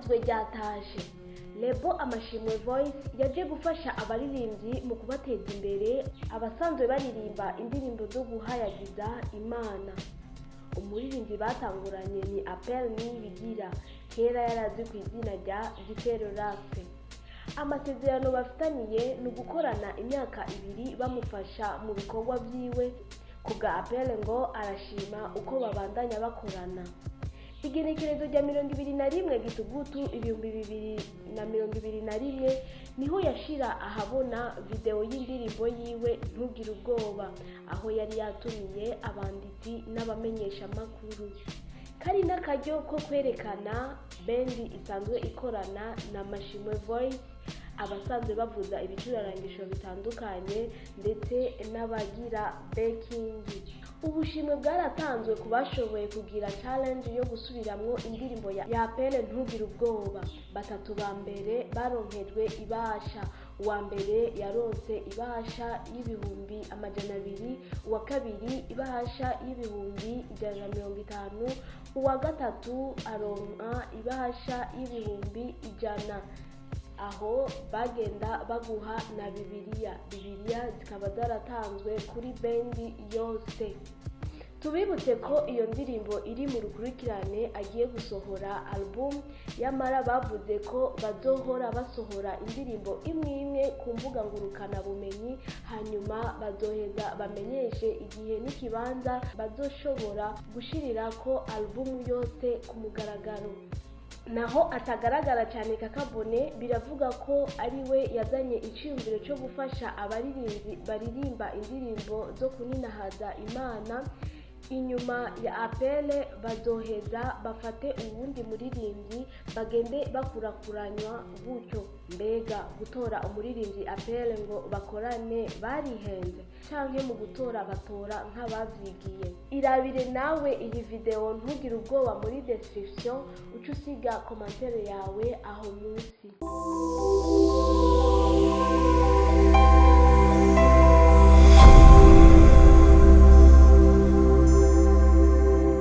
Iryavuzwe ryatashe. Label Amashimwe Voice yaje gufasha abaririmbyi mu kubateza imbere, abasanzwe baririmba indirimbo zo guhayagiza Imana. Umuririmbyi batanguranye ni Apel Niyibigira, kera yarazwi ku izina rya Gitero Rafe. Amasezerano bafitaniye ni ugukorana imyaka 2 bamufasha mu bikorwa byiwe. Ku bwa Apel, ngo arashima uko babandanya bakorana. Igenekerezo rya 21 Gitugutu 2021 niho yashira ahabona video y'indirimbo yiwe "Ntugire Ubwoba", aho yari yatumiye abanditsi n'abamenyeshamakuru. Kari n'akaryo ko kwerekana bendi isanzwe ikorana na Mashimwe Voice, abasanzwe bavuza ibicurarangisho bitandukanye ndetse n'abagira backing. Ubushimwe bwaratanzwe ku bashoboye kugira challenge yo gusubiramwo indirimbo ya Apel "Ntugire Ubwoba". Batatu ba mbere baronkejwe ibahasha. Uwa mbere yaronse ibahasha y'ibihumbi 200, uwa kabiri ibahasha y'ibihumbi 150, uwa gatatu aronka ibahasha y'ibihumbi 100. Aho bagenda baguha na Bibiliya. Bibiliya zikaba zaratanzwe kuri bendi yose. Tubibutse ko iyo ndirimbo iri mu rukurikirane, agiye gusohora album. Yamara bavuze ko bazohora basohora indirimbo imwe imwe ku mbuga ngurukanabumenyi, hanyuma bazoheza bamenyeshe igihe n'ikibanza bazoshobora gushirirako album yose ku mugaragaro. Naho atagaragara cyane, Kakabone, biravuga ko ari we yazanye icyiyumviro cyo gufasha abaririmbyi baririmba indirimbo zo kuninahaza Imana. Inyuma ya Apele bazoheza bafate uwundi muririmbyi, bagende bakurakuranywa gutyo. Mbega gutora umuririmbyi Apele ngo bakorane barihenze, canke mu gutora batora nk'abavyigiye? Irabire nawe iyi video "Ntugire Ubwoba" muri description, uce usiga commentaire yawe aho munsi.